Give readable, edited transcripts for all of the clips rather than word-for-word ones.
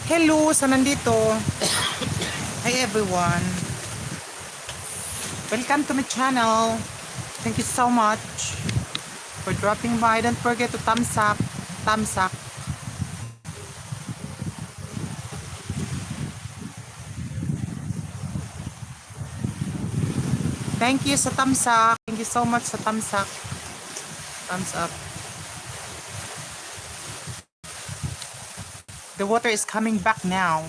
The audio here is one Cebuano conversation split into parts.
Hello sa nandito. Hi, everyone. Welcome to my channel. Thank you so much for dropping by. Don't forget to thumbs up. Thumbs up. Thank you sa thumbs up. Thank you so much sa thumbs up. Thumbs up. The water is coming back now.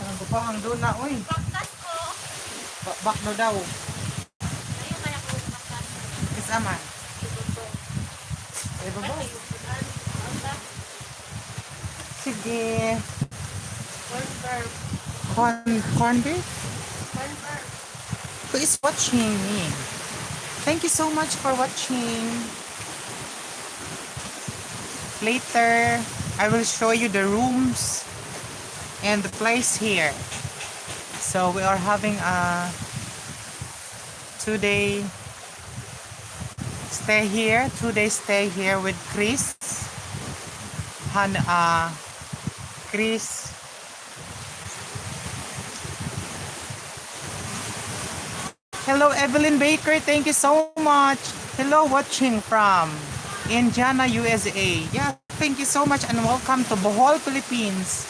Ang ang doon na, oy. Baktas ko. Back no daw. Ayaw kaya ko baktas. Kasama. Ito. Ay, baba. Ay, ayun. Sige. Corn verb. Corn beef? Corn verb. Who is watching me? Thank you so much for watching. Later, I will show you the rooms and the place here. So we are having a 2-day stay here, 2-day stay here with Chris. Han, Chris. Hello, Evelyn Baker. Thank you so much. Hello, watching from Indiana, USA. Yeah, thank you so much and welcome to Bohol, Philippines.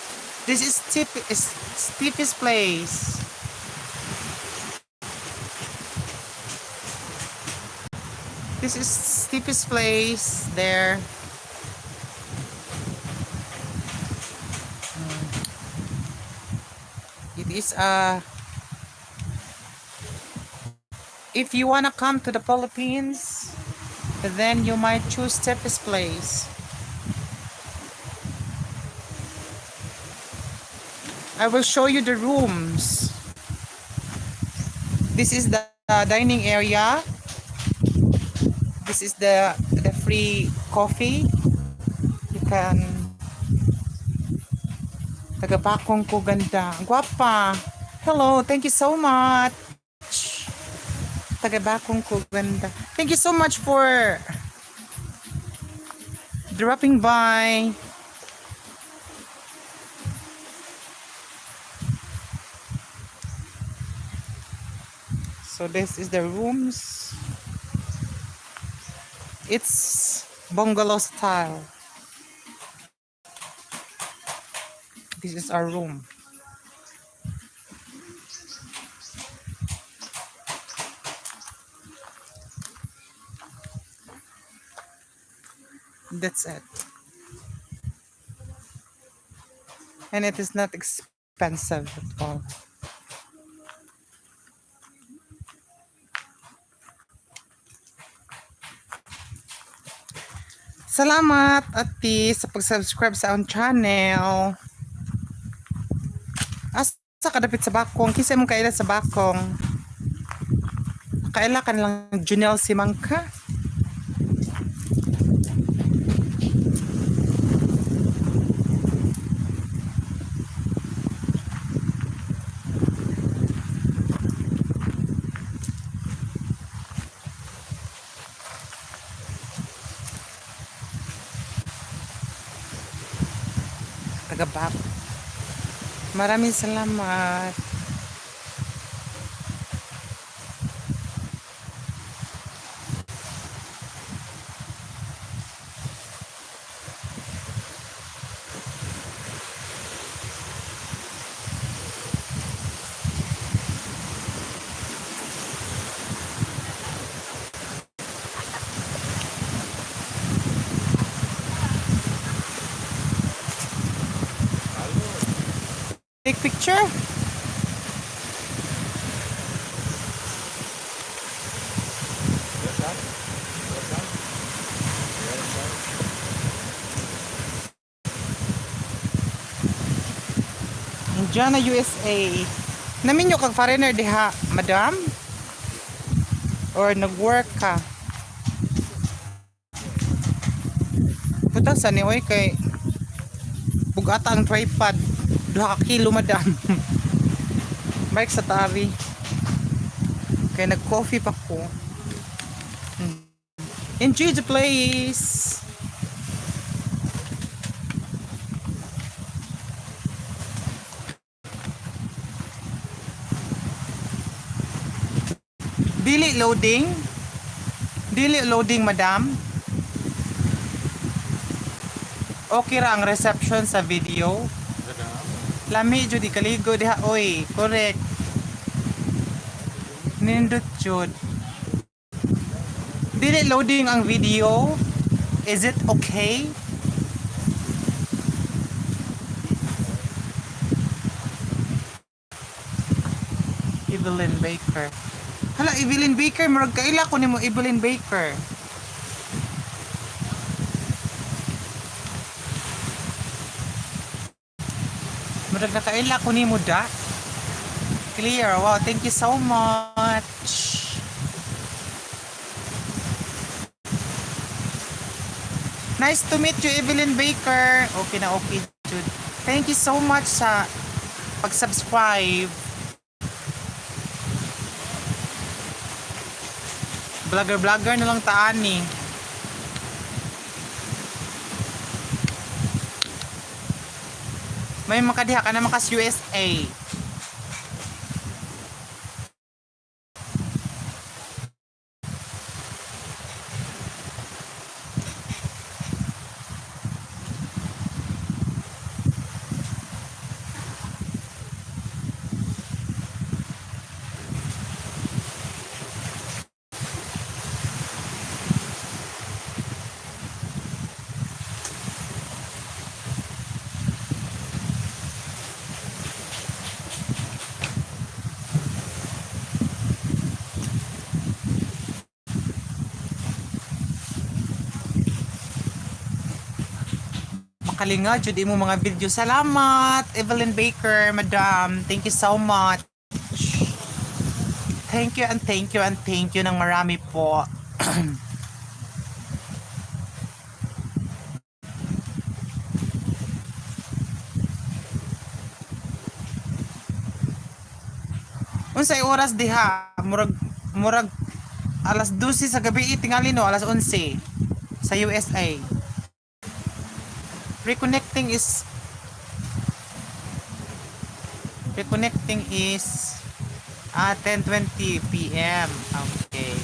This is Stevie's place. This is Stevie's place there. It is a If you wanna come to the Philippines, then you might choose Stevie's place. I will show you the rooms. This is the dining area. This is the free coffee. You can. Tagabakong ko ganda. Guwapa. Hello, thank you so much. Tagabakong ko ganda. Thank you so much for dropping by. So this is the rooms. It's bungalow style. This is our room. That's it. And it is not expensive at all. Salamat, Ate, sa pag-subscribe sa akong channel. Asa ka dapit sa Bakong? Kinsa imong kaila sa Bakong? Kaila ka lang Junel Simangka? Tagabak. Maraming salamat. Take picture? What's that? What's that? What's that? Indiana, USA. Naminyo kag foreigner diha, madam? Or nag-work ka? Butang sa ni oy kay bugata ang tripod. 2 ka kilo, madam. Mike sa tari. Kay nag-coffee pa ko. Enjoy the place. Dili loading? Dili loading, madam? Okay ra ang reception sa video. Lami jud kaligo diha oy. Correct. Nindot jud. Dili loading ang video. Is it okay? Evelyn Baker. Hala, Evelyn Baker, murag kaila ko nimo, Evelyn Baker. Murag nakaila ko nimo da. Clear. Wow, thank you so much. Nice to meet you, Evelyn Baker. Okay na okay, Jude. Thank you so much sa pag-subscribe. Vlogger-vlogger na lang taan ni. May makadiha ka na makas USA. Makalinga jud imo mga video. Salamat, Evelyn Baker, madam. Thank you so much. Thank you and thank you and thank you ng marami po. Unsay oras diha? Murag alas 12 sa gabi eh, tingali no, alas 11 sa USA. Reconnecting is 10:20 p.m. Okay.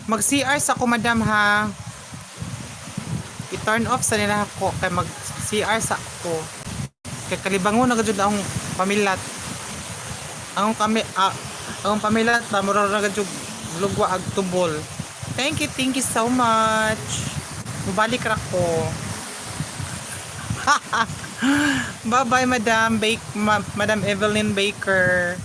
Mag-CR sa ko, madam, ha. I-turn off sa nila ako kay mag-CR sa ako. Kay kalibangon na gud akong pamilat. Ang kami ah, ang pamilat ba mura ra gud lugwa ag tubol. Thank you so much. Mubalik ra ko. Bye-bye, Madam Madam Evelyn Baker.